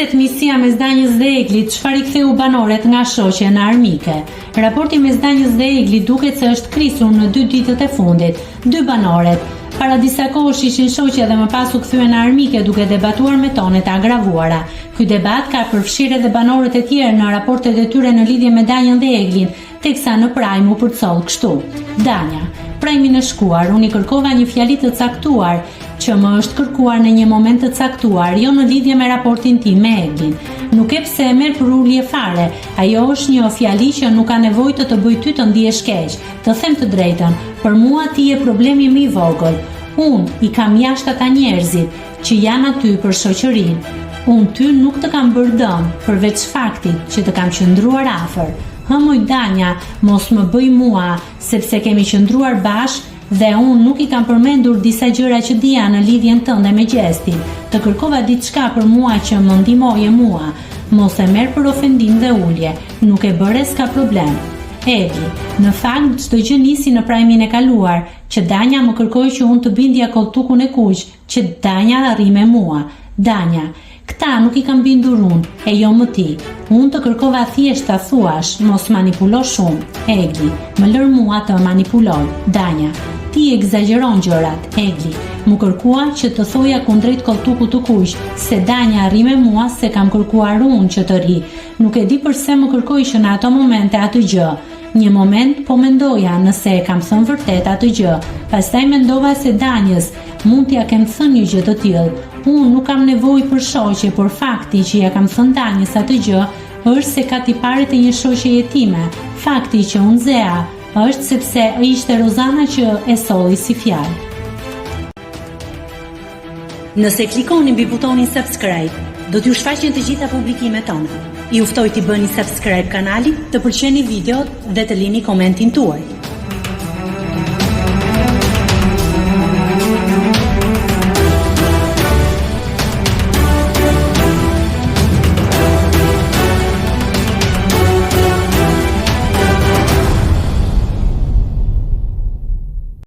Kriset miqësia mes Danjës dhe Eglit, çfarë i ktheu banoret nga shoqe në armike. Raporti mes Danjës dhe Eglit duket se është krisur në dy ditët e fundit. Dy banoret, para disa kohësh ishin shoqe dhe më pas u kthyen në armike duke debatuar me tone të agravuara. Ky debat ka përfshirë edhe banorët e tjerë në raportet e tyre në lidhje me Danjën dhe Eglin, teksa në Prime u përcoll kështu. Danja, Prime-in e shkuar, unë i kërkova një fjali të caktuar, që më është kërkuar në një moment të caktuar, jo në lidhje me raportin tim me Eglin. Nuk e pse e merr për ulje fare, ajo është një fjali që nuk ka nevojë të të bëjë ty të ndihesh keq. Të them të drejtën, për mua ti je problemi më i vogël. Unë i kam jashtë ata njerëzit, që janë aty për shoqërinë. Unë ty nuk të kam bërë dëm, përveç faktit që të kam qëndruar afër. Hë moj Danja, mos më bëj mua, sepse kemi qëndruar bashkë dhe unë nuk i kam përmendur disa gjëra që dija në lidhjen tënde me Gjestin. Të kërkova diçka për mua që më ndihmoje mua. Mos e merr për ofendim dhe ulje. Nuk e bëre s'ka problem. Egli, Në fakt çdo gjë nisi në prime-in e kaluar, që Danja më kërkoi që unë të bindja kolltukun e kuq, Që Danja rri me mua. Danja, Këta nuk i kam bindur unë, e jo më ti. Unë të kërkova thjesht ta thuash, mos manipulo shumë. Egli, Më lër mua të manipuloj. Danja, Ti ekzagjeron gjërat. Egli, M'u kërkua që të thoja kundrejt kolltukut të kuq, se Danja rri me mua se kam kërkuar unë që të rri. Nuk e di përse më kërkoi që në ato momente atë gjë. Një moment po mendoja nëse e kam thënë vërtet atë gjë, pastaj mendova se Danjës mund t'ia kem thënë një gjë të tillë. Unë nuk kam nevojë për shoqe, por fakti që ia kam thënë Danjës atë gjë është se ka tiparet e një shoqeje time. Fakti që u nxeha është sepse ishte Rozana që e solli si fjalë. Nëse klikoni mbi butonin subscribe, do t'ju shfaqen të gjitha publikimet tona. Ju ftoj t'i bëni subscribe kanalit, të pëlqeni videot dhe të lini komentin tuaj.